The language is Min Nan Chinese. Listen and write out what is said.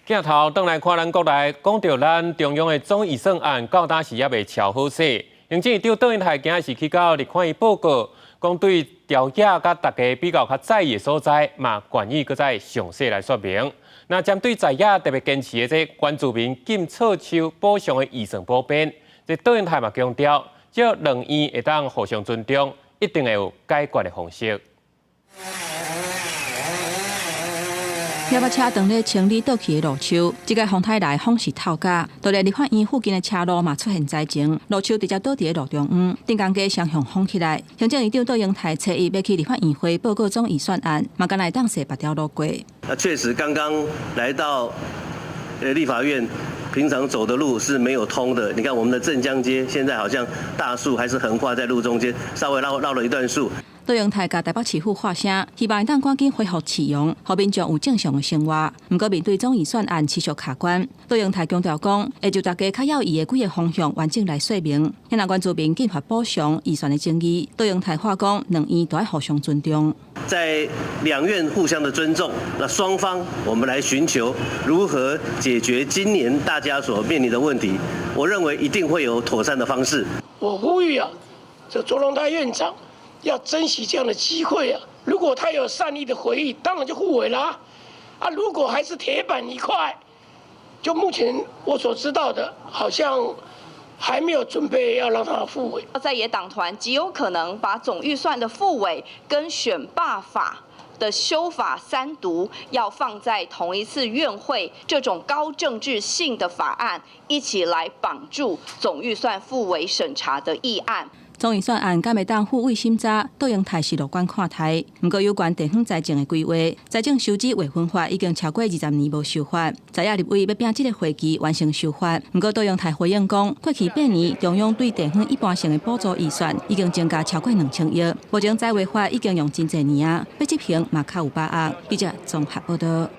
鏡頭轉來看咱國內，講著咱中央的總預算案，到今時猶未敲好勢。行政院長卓榮泰今仔是去到立法院報告，講對朝野佮大家比較較在意的所在，嘛願意閣再詳細來說明。那針對在野特別堅持的這原住民禁錯手補償的預算補編，這卓榮泰嘛強調，只要兩院會當互相尊重，一定會有解決的方式。獵仔車當咧清理倒去的路樹，這个風颱來風勢透甲，就連立法院附近的車路嘛出現災情，路樹直接倒佇咧路中央，鎮江街雙向封起來。行政院長卓榮泰初一欲去立法院會報告總預算案，嘛敢若會當踅別條路過。那確實剛剛來到立法院，平常走的路是沒有通的。你看我們的鎮江街現在好像大樹還是橫跨在路中間，稍微繞繞了一段樹。卓榮泰共台北市府喊聲，希望會當趕緊恢復市容，予民眾有正常的生活。毋過面對總預算案持續卡關，卓榮泰強調講，會就大家較要意的幾个方向完整來說明。若原住民禁伐補償預算的爭議，卓榮泰話講，兩院都愛互相尊重。在兩院互相的尊重，那雙方我們來尋求如何解決今年大家所面臨的問題。我認為一定會有妥善的方式。我呼籲啊，這卓榮泰院長要珍惜這樣的機會啊！如果他有善意的回應，當然就復委啦。啊，如果還是鐵板一塊，就目前我所知道的，好像還沒有準備要讓他復委。在野黨團極有可能把總預算的復委跟選罷法的修法三讀要放在同一次院會，這種高政治性的法案一起來綁住總預算復委審查的議案。總預算案敢會當付委審查，卓榮泰是樂觀看待。毋過有關地方財政的規劃，財政收支劃分法已經超過20年無修法，在野立委欲拚這个會期完成修法。毋過卓榮泰回應講，過去8年中央對地方一般性的補助預算已經增加超過2000億，目前在規劃已經用真濟年啊，欲執行嘛較有把握。記者綜合報導。